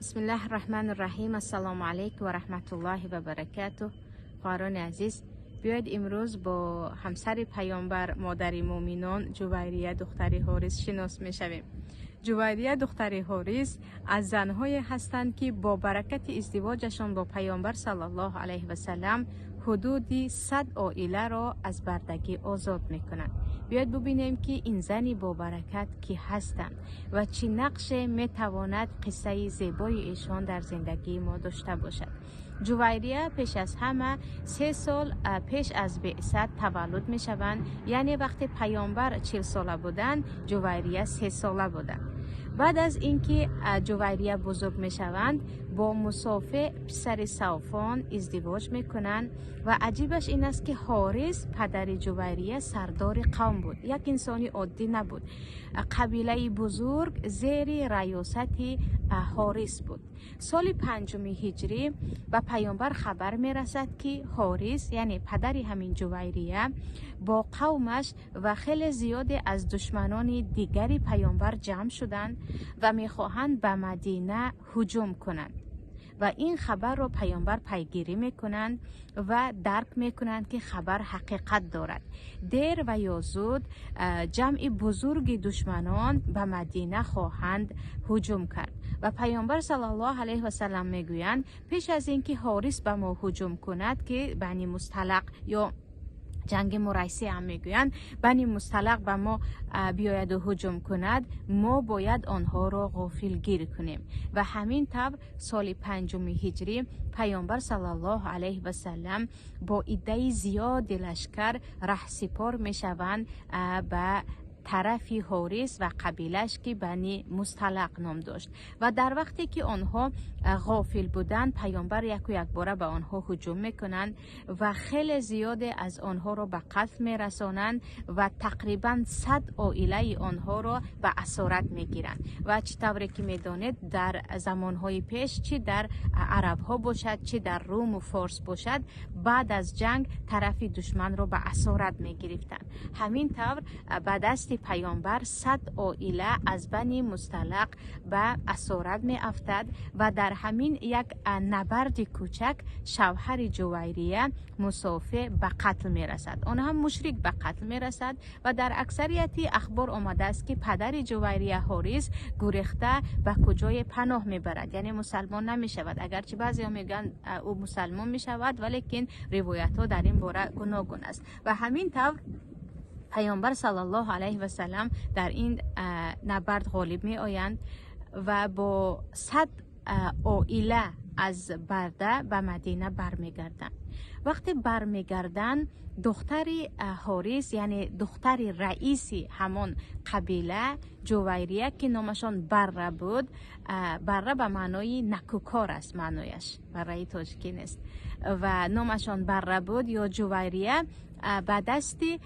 Бисмиллаҳи раҳмани раҳим. Ассалому алайкум ва раҳматуллоҳи ва баракатуҳ. Хоҳарони азиз, биёед имрӯз бо ҳамсари паёмбар, модари муъминон, Ҷувайрия духтари Ҳорис шинос мешавем. Ҷувайрия духтари Ҳорис аз занҳое ҳастанд, ки бо баракати издивоҷашон бо паёмбар саллаллоҳу алайҳи васаллам ҳудуди 100 оиларо аз бардагӣ озод мекунанд. Биёед бубинем, ки ин зани бобаракат кӣ ҳастанд ва чӣ нақше метавонад қиссаи зебои эшон дар зиндагии мо дошта бошад. Ҷувайрия пеш аз ҳама 3 сол пеш аз беъсат таваллуд мешаванд, яъне вақте паёмбар 40сола буданд, Ҷувайрия 3сола буданд. Баъд аз ин ки Ҷувайрия бузург мешаванд, бо Мусофеъ писари Савфон издивоҷ мекунанд. Ва аҷибаш ин аст, ки Ҳорис, падари Ҷувайрия, сардори қавм буд, як инсони оддӣ набуд. Қабилаи бузург зери раёсати Ҳорис буд. Соли панҷуми ҳиҷрӣ ба паёмбар хабар мерасад, ки Ҳорис, яъне падари ҳамин Ҷувайрия, бо қавмаш ва хеле зиёде аз душманони дигари паёмбар ҷамъ шуданд ва мехоҳанд ба Мадина ҳуҷум кунанд. Ва ин хабарро паёмбар пайгирӣ мекунанд ва дарк мекунанд, ки хабар ҳақиқат дорад. Дер ва ё зуд ҷамъи бузурги душманон ба Мадина хоҳанд ҳуҷум кард. Ва паёмбар саллаллоҳу алайҳи васаллам мегӯянд: пеш аз ин ки Ҳорис ба мо ҳуҷум кунад, ки Бани Мусталақ ё ҷанги Мурайсӣ ҳам мегӯянд, Бани Мусталақ ба мо биёяду ҳуҷум кунад, мо бояд онҳоро ғофилгир кунем. Ва ҳамин тавр соли панҷуми ҳиҷрӣ паёмбар саллаллоҳу алайҳи васаллам бо иддаи зиёди лашкар раҳсипор мешаванд ба тарафи Ҳорис ва қабилааш, ки Бани Мусталақ ном дошт. Ва дар вақте ки онҳо ғофил буданд, паёмбар яку якбора ба онҳо ҳуҷум мекунанд ва хеле зиёде аз онҳоро ба қатл мерасонанд ва тақрибан 100 оилаи онҳоро ба асорат мегиранд. Ва чӣ тавре ки медонед, дар замонҳои пеш, чӣ дар арабҳо бошад, чӣ дар Руму Форс бошад, баъд аз ҷанг тарафи душманро ба асорат мегирифтанд. Ҳамин тавр ба дасти паёмбар 100 оила аз Бани Мусталақ ба асорат меафтад. Ва дар ҳамин як набарди кӯчак шавҳари Ҷувайрия, Мусофеъ, ба қатл мерасад. Он ҳам мушрик ба қатл мерасад. Ва дар аксарияти ахбор омадааст, ки падари Ҷувайрия, Ҳорис, гурехта ба куҷое паноҳ мебарад, яъне мусалмон намешавад. Агарчи баъзеҳо мегӯянд, ӯ мусалмон мешавад, валекин ривоятҳо дар ин бора гуногун аст. Ва ҳамин тавр паёмбар саллаллоҳу алайҳи васаллам дар ин набард ғолиб меоянд ва бо 100 оила аз барда ба Мадина бармегарданд. Вақте бармегарданд, духтари Ҳорис, яъне духтари раиси ҳамон қабила, Ҷувайрия, ки номашон Барра буд, Барра ба маънои накӯкор аст маънояш, барраи тоҷикӣ нест, ва номашон Барра буд ё Ҷувайрия, ба дасти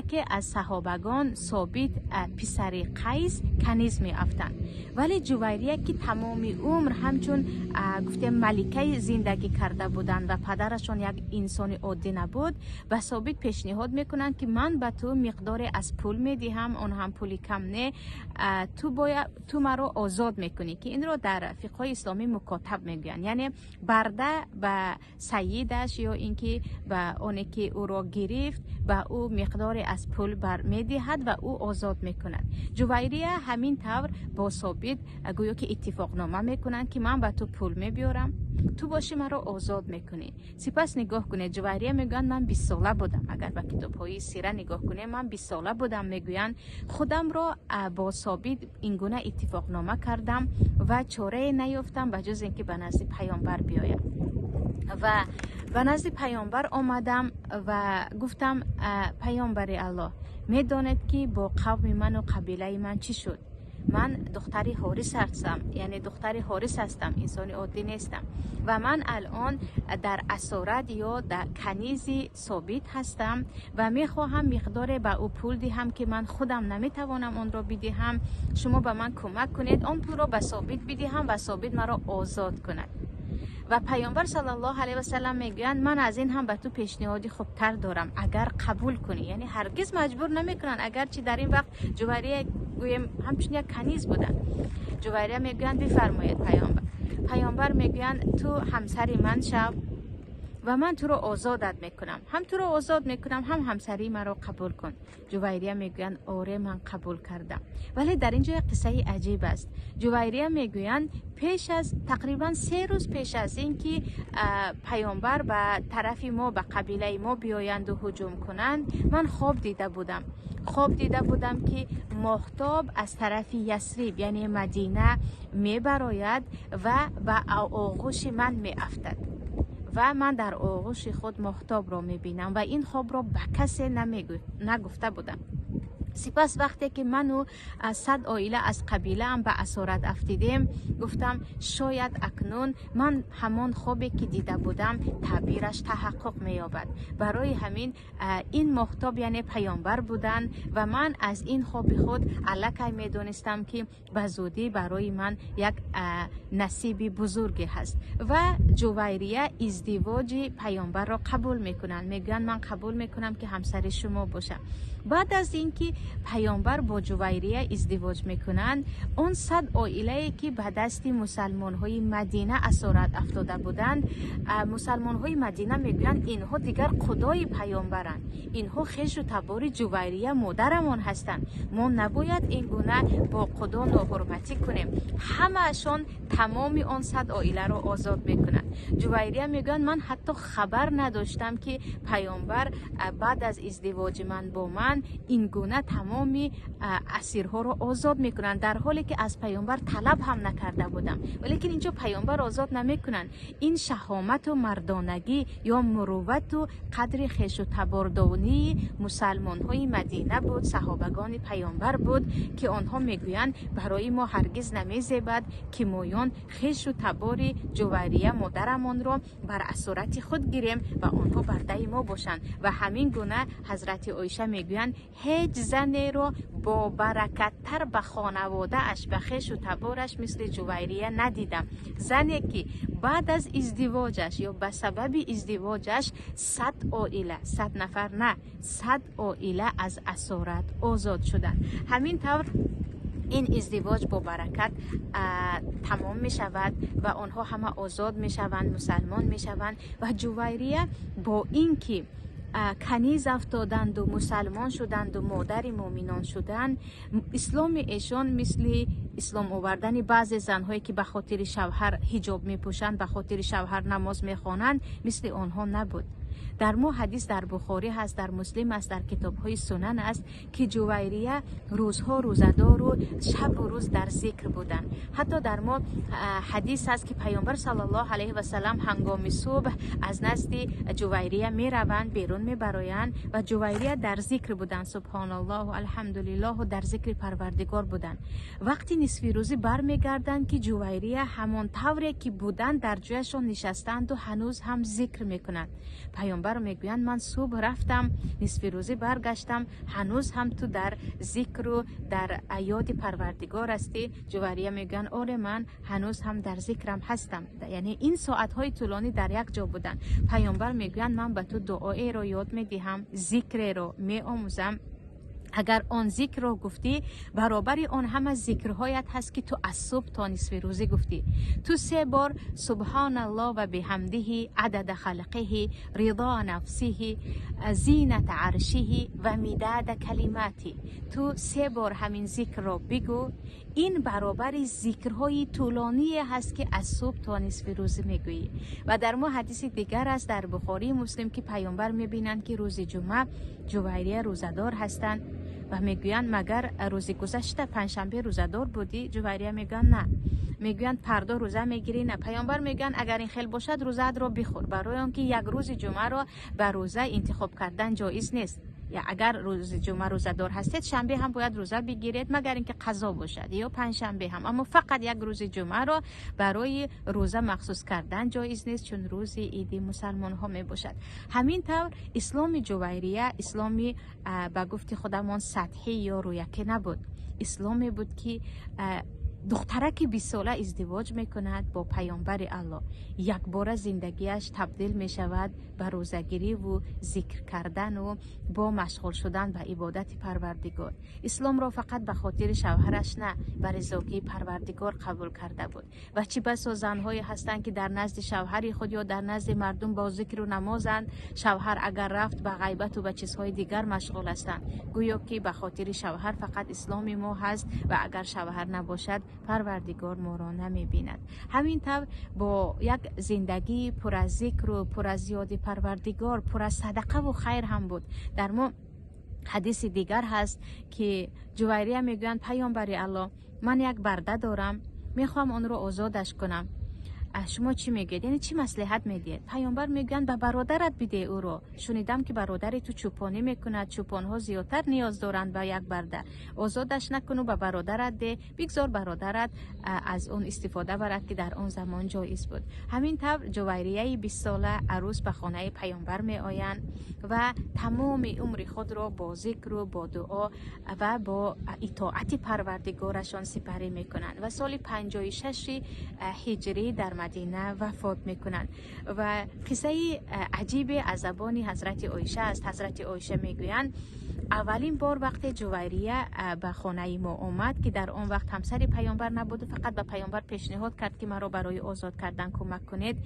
яке аз саҳобагон, Собит писари Қайс, каниз меафтанд. Вале Ҷувайрия, ки тамоми умр ҳамчун гуфтем маликаи зиндагӣ карда буданд ва падарашон як инсони оддӣ набуд, ба Собит пешниҳод мекунанд, ки ман ба ту миқдоре аз пул медиҳам, он ҳам пули кам не, ту бояд ту маро озод мекунӣ, ки инро дар фиқҳои исломӣ мукотаб мегӯянд, яъне барда ба сайидаш ё ин ки ба оне ки ӯро гирифт, ба ӯ миқдоре аз пул бар медиҳад ва ӯ озод мекунад. Ҷувайрия ҳамин тавр бо Собит гӯё ки иттифоқнома мекунанд, ки ман ба ту пул мебиёрам, ту бошӣ маро озод мекунӣ. Сипас нигоҳ кунед, Ҷувайрия мегӯянд: ман 20сола будам. Агар ба китобҳои сира нигоҳ кунем, ман 20сола будам, мегӯянд, худамро бо Собит ин гуна иттифоқнома кардам ва чорае наёфтам, ба ҷуз ин ки ба назди паёмбар биёям. Ва ба назди паёмбар омадам ва гуфтам: паёмбари Аллоҳ, медонед, ки бо қавми ману қабилаи ман чӣ шуд? Ман духтари Ҳорис ҳастам, яъне духтари Ҳорис ҳастам, инсони оддӣ нестам. Ва ман алон дар асорат ё дар канизи Собит ҳастам ва мехоҳам миқдоре ба ӯ пул диҳам, ки ман худам наметавонам онро бидиҳам. Шумо ба ман кӯмак кунед, он пулро ба Собит бидиҳам ва Собит маро озод кунад. Ва паёмбар саллаллоҳу алайҳи васаллам мегӯянд: ман аз ин ҳам ба ту пешниҳоди хубтар дорам, агар қабул кунӣ. Яъне ҳаргиз маҷбур намекунанд, агарчи дар ин вақт Ҷувайрия гӯем ҳамчун як каниз буданд. Ҷувайрия мегӯянд: бифармоед, паёмбар. Паёмбар мегӯянд: «Ту ҳамсари ман шав ва ман туро озодат мекунам, ҳам туро озод мекунам, ҳам ҳамсарии маро қабул кун». Ҷувайрия мегӯянд: «Оре, ман қабул кардам». Вале дар ин ҷо як қиссаи аҷиб аст. Ҷувайрия мегӯянд: пеш аз тақрибан 3 рӯз пеш аз ин ки паёмбар ба тарафи мо, ба қабилаи мо биёянду ҳуҷум кунанд, ман хоб дида будам. Хоб дида будам, ки моҳтоб аз тарафи Ясриб, яъне Мадина, мебарояд ва ба оғӯши ман меафтад ва ман дар оғӯши худ моҳтобро мебинам ва ин хобро ба касе нагуфта будам. Сипас вақте ки ману 100 оила аз қабилаам ба асорат афтидем, гуфтам, шояд акнун ман ҳамон хобе ки дида будам, таъбираш таҳаққуқ меёбад. Барои ҳамин ин моҳтоб, яъне паёмбар буданд ва ман аз ин хоби худ аллакай медонистам, ки ба зудӣ барои ман як насиби бузурге ҳаст. Ва Ҷувайрия издивоҷи паёмбарро қабул мекунанд. Мегӯянд: «Ман қабул мекунам, ки ҳамсари шумо бошам». Баъд аз ин ки паёмбар бо Ҷувайрия издивоҷ мекунанд, он 100 оилае ки ба дасти мусалмонҳои Мадина асорат афтода буданд, мусалмонҳои Мадина мегӯянд: «Инҳо дигар қудои паёмбаранд, инҳо хешу табори Ҷувайрия модарамон ҳастанд, мо набояд ин гуна бо қудо ноҳурматӣ кунем». Ҳамаашон тамоми он 100 оиларо озод мекунанд. Ҷувайрия мегӯянд: «Ман ҳатто хабар надоштам, ки паёмбар баъд аз издивоҷи ман бо ман ин гуна тамоми асирҳоро озод мекунанд, дар ҳоле ки аз паёмбар талаб ҳам накарда будам». Валекин инҷо паёмбар озод намекунанд. Ин шаҳомату мардонагӣ ё муруввату қадри хешу табордонии мусалмонҳои Мадина буд, саҳобагони паёмбар буд, ки онҳо мегӯянд: «Барои мо ҳаргиз намезебад, ки моён хешу табори Ҷувайрия модарамонро бар асорати худ гирем ва онҳо бардаи мо бошанд». Ва ҳамин гуна ҳазрати Оиша мегӯянд: «Ҳеҷ занеро бобаракаттар ба хонаводааш, ба хешу табораш мисли Ҷувайрия надидам, зане ки баъд аз издивоҷаш ё ба сабаби издивоҷаш 100 оила, 100 нафар на, 100 оила аз асорат озод шуданд». Ҳамин тавр ин издивоҷ бо баракат тамом мешавад ва онҳо ҳама озод мешаванд, мусалмон мешаванд. Ва Ҷувайрия бо ин ки каниз афтоданду, мусалмон шуданду, модари муъминон шуданд, исломи эшон мисли ислом овардани баъзе занҳое ки ба хотири шавҳар ҳиҷоб мепӯшанд, ба хотири шавҳар намоз мехонанд, мисли онҳо набуд. Дар мо ҳадис дар Бухорӣ ҳаст, дар Муслим аст, дар китобҳои сунан аст, ки Ҷувайрия рӯзҳо рӯзадору шабу рӯз дар зикр буданд. Ҳатто дар мо ҳадис ҳаст, ки паёмбар саллаллоҳу алайҳи васалам ҳангоми субҳ аз назди Ҷувайрия мераванд, берун мебароянд ва Ҷувайрия дар зикр буданд, субҳоналлоҳу алҳамдулиллоҳу, дар зикри Парвардигор буданд. Вақти нисфирӯзӣ бармегарданд, ки Ҷувайрия ҳамон тавре ки буданд дар ҷояшон нишастанду ҳанӯз ҳам зикр мекунанд. Паёмбар мегӯянд: «Ман субҳ рафтам, нисфирӯзӣ баргаштам, ҳанӯз ҳам ту дар зикру дар ёди Парвардигор ҳастӣ». Ҷувайрия мегӯянд: «Оре, ман ҳанӯз ҳам дар зикрам ҳастам». Яъне ин соатҳои тӯлонӣ дар як ҷо буданд. Паёмбар мегӯянд: «Ман ба ту дуоеро ёд медиҳам, зикреро меомӯзам, агар он зикрро гуфтӣ, баробари он ҳама зикрҳоят ҳаст, ки ту аз субҳ то нисфирӯзӣ гуфтӣ. Ту се бор субҳоналлоҳ ва биҳамдиҳи адада халқиҳи, ридо нафсиҳи, зината аршиҳи ва мидада калимати, ту се бор ҳамин зикрро бигӯ, ин баробари зикрҳои тӯлоние ҳаст, ки аз субҳ то нисфирӯзӣ мегӯӣ». Ва дар мо ҳадиси дигар аст дар Бухории Муслим, ки паёмбар мебинанд, ки рӯзи ҷумъа Ҷувайрия рӯзадор ҳастанд ва мегӯянд: «Магар рӯзи гузашта, панҷшанбе, рӯзадор будӣ?» Ҷувайрия мегӯянд: «На». Мегӯянд: «Пардо рӯза мегирӣ?» «На». Паёмбар мегӯянд: «Агар ин хел бошад, рӯзаатро бихӯр», барои он ки як рӯзи ҷумъаро ба рӯза интихоб кардан ҷоиз нест. Агар рӯзи ҷумъа рӯзадор ҳастед, шанбе ҳам бояд рӯза бигиред, магар ин ки қазо бошад, ё панҷшанбе ҳам. Аммо фақат як рӯзи ҷумъаро барои рӯза махсус кардан ҷоиз нест, чун рӯзи иди мусалмонҳо мебошад. Ҳамин тавр исломи Ҷувайрия исломи ба гуфти худамон сатҳӣ ё рӯякӣ набуд, исломе буд, ки Духтараки 20сола издивоҷ мекунад бо паёмбари Аллоҳ. Якбора зиндагиаш табдил мешавад ба рӯзагириву зикр кардану бо машғул шудан ба ибодати Парвардигор. Исломро фақат ба хотири шавҳараш на, ба ризогии Парвардигор қабул карда буд. Ва чӣ басо занҳое ҳастанд, ки дар назди шавҳари худ ё дар назди мардум бо зикру намозанд, шавҳар агар рафт, ба ғайбату ба чизҳои дигар машғул ҳастанд. Гӯё ки ба хотири шавҳар фақат исломи мо ҳаст ва агар шавҳар набошад, Парвардигор моро намебинад. Ҳамин тавр бо як зиндагии пур аз зикру пур аз ёди Парвардигор, пур аз садақаву хайр ҳам буд. Дар мо ҳадиси дигар ҳаст, ки Ҷувайрия мегӯянд: «Паёмбари Аллоҳ, ман як барда дорам, мехоҳам онро озодаш кунам. Шумо чӣ мегӯед, яъне чӣ маслиҳат медиҳед?» Паёмбар мегӯянд: «Ба бародарат бидеҳ ӯро. Шунидам, ки бародари ту чӯпонӣ мекунад, чӯпонҳо зиёдтар ниёз доранд ба як барда. Озодаш накуну ба бародарат деҳ, бигзор бародарат аз он истифода барад», ки дар он замон ҷоиз буд. Ҳамин тавр Ҷувайрияи 20сола арӯс ба хонаи паёмбар меоянд ва тамоми умри худро бо зикру бо дуо ва бо итоати Парвардигорашон сипарӣ мекунанд ва соли 56-и ҳиҷрӣ дар Мадина вафот мекунанд. Ва қиссаи аҷибе аз забони ҳазрати Оиша аст. Ҳазрати Оиша мегӯянд: «Аввалин бор вақте Ҷувайрия ба хонаи мо омад, ки дар он вақт ҳамсари паёмбар набуду фақат ба паёмбар пешниҳод кард, ки маро барои озод кардан кӯмак кунед,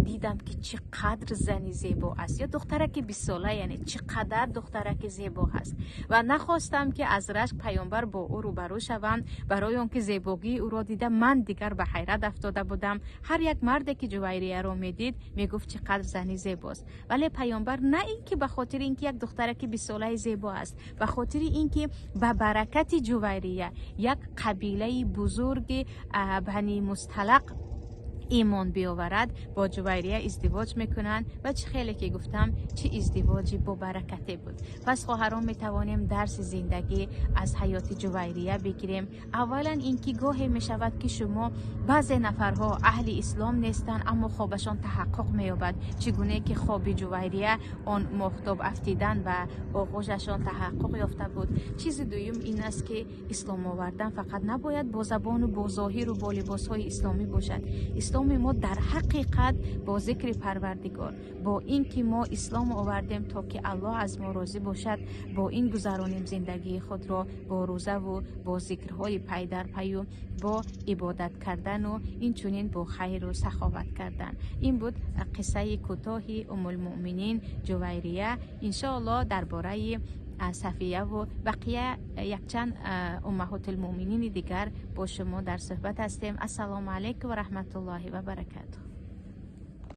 дидам, ки чӣ қадр зани зебо аст, ё духтараки 20сола, яъне чӣ қадар духтараки зебо ҳаст, ва нахостам, ки аз рашк паёмбар бо ӯ рӯбарӯ шавам, барои он ки зебогии ӯро дида, ман дигар ба ҳайрат афтода будам. Ҳар як марде ки Ҷувайрияро медид, мегуфт, чӣ қадр зани зебост. Вале паёмбар на ин ки ба хотири ин ки як духтараки 20солаи зебо аст, ба хотири ин ки ба баракати Ҷувайрия як қабилаи бузурги Бани Мусталақ имон биёварад, бо Ҷувайрия издивоҷ мекунанд. Ва чӣ хеле ки гуфтам, чӣ издивоҷи бобаракате буд!» Пас, хоҳарон, метавонем дарси зиндагӣ аз ҳаёти Ҷувайрия бигирем. Аввалан, ин ки гоҳе мешавад, ки шумо баъзе нафарҳо аҳли ислом нестанд, аммо хобашон таҳаққуқ меёбад, чӣ гуне ки хоби Ҷувайрия, он моҳтоб афтидан ба оғӯшашон, таҳаққуқ ёфта буд. Чизи дуюм ин аст, ки ислом овардан фақат набояд бо забону бо зоҳиру бо либосҳои исломӣ бошад. Исломи мо дар ҳақиқат бо зикри Парвардигор, бо ин ки мо ислом овардем, то ки Аллоҳ аз мо розӣ бошад, бо ин гузаронем зиндагии худро, бо рӯзаву бо зикрҳои пайдарпаю, бо ибодат кардану инчунин бо хайру саховат кардан. Ин буд қиссаи кӯтоҳи Умулмуъминин Ҷувайрия. Иншоаллоҳ, дар бораи Сафияву бақия якчанд уммаҳотулмуъминини дигар бо шумо дар суҳбат ҳастем. Ассалому алайкум ва раҳматуллоҳи ва баракатуҳ.